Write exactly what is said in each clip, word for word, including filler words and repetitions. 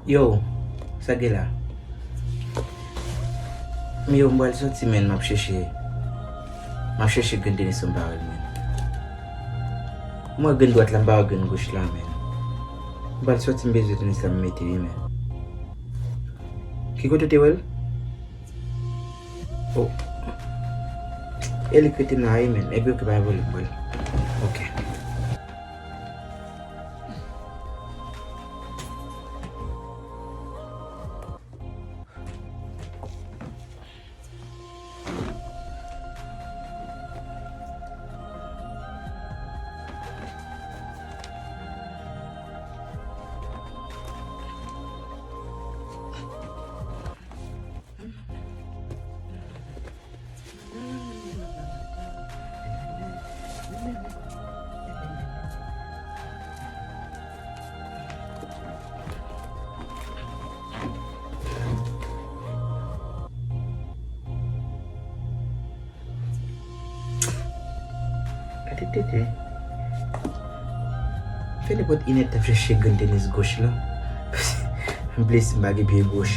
Yo, sa gen la? Yo, m pral soti, men m ap chèche, m ap chèche grenn tenis pou m pa wè l, men. M wè grenn dwat la, m pa wè grenn goch la, men. M pral soti, m bezwen tenis la, m mete, wi, men. Ki kote w te wè l? Oh. E li k rete m la, wi, men. Epi, oke, pa gen pwoblèm, m pral. Oke. Gade tete. Fè nenpòt inèdtan chèche grenn tenis goch la. M blese, m pa gen pye goch.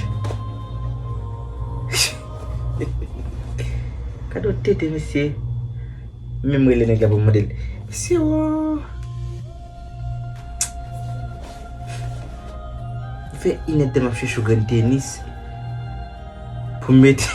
Gade yon tete, mesye. Menm rele nèg la pou m mande l. Mesye, o. Fè inèdtan m ap chèche yon grenn tenis pou m mete.